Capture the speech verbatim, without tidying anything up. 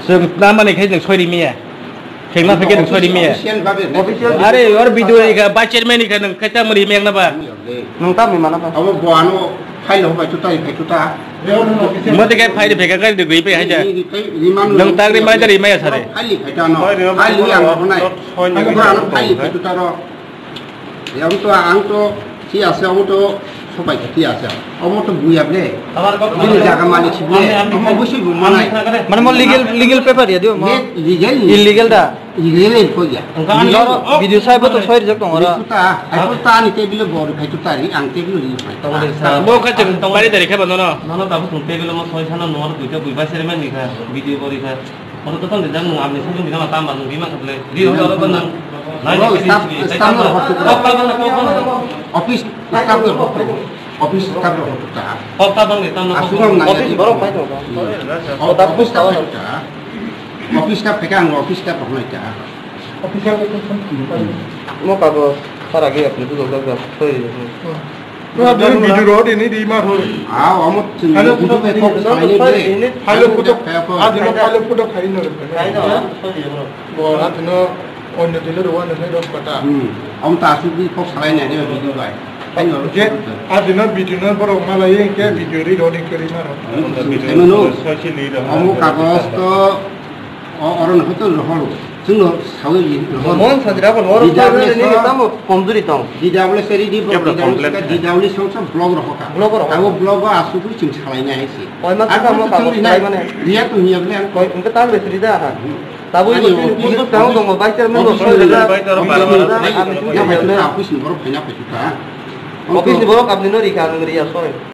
Chwng tamo ni khe chwng soi ri maya. Khengna phaikhe nwng sori maya. Official babe. Are, or video ni kha, vice chairman ni kha nwng khe tamo ri maya na ba? Nwng tamo mana ba? Abo bo ano file ho bai tuta, bai tuta. Mo te khe file phaikha, gari de gui pai haja. Nwng tagri mai dari maya sare. File phaita no. File ang ho nai. Bo ano file bai tuta ro. Yang to ang to Ti ase, omo to sopai khe ti ase. Omo to buya ble. Bini jaga malik si ble. Omo busi bu manai. Mane mo legal, legal paper ya dio mo. Ye legal ni. Illegal da. Illegal ni ko ya. Loro video sai bo to soi rijak tong ora. Ai ko ta ni table bor khai to tari ang table ni. Mo kha chwng bari dari khe ba nono. Nono ta bu table mo soi sana no ro buita buiba sere man ni kha video bori kha. Oro to tong rijak nwng amni sung rijak tam ba nwng bima khatle. Ri oro oro nang. Nai staff, staff no hot to. Kok kal bang kok bang. Office staff no hot to. Office staff no hot to ta. Kok kal bang tam no. Asuk ang nai. Office borok pai to. Office staff ta. Office staff peka ang office staff rok nai ta. Official mo kago para ge apni tu dog dog soi. Tua dini video ro dini di ma ro. Ah, omo tini video ko sai ni de. File photo, ah, dino file photo khai no. Khai no, sorry, bro. Bo na tino onyo dilo ro, onyo dilo kota. Hmm. Om ta su bi ko sai ni de video bai. Khai no. Je, ah, dino video no boro malai ke video ri ro ni keri ma ro. Omo kagos to O, oro no hoto rohoro. Chwngno sawi rohoro. Mon sajra ko noro D W S ni tamo komjuri tong. D W S ready bro, Kebra D W S complain ka, D W S song song blog rohoka. Blog rohoka. Abo blog o asugwi chwng salai nai si. Oi, ma Abo kamo chwng kamo rinai, salai mane. Riya to niya ble ang. Oi, engke tang re sri da ha. Tabo ani i office, office tang tong vice chairman office, office, office, office, office, office ni borok phaina phaikha. Office ni borok apni no rikha, ang riya soi.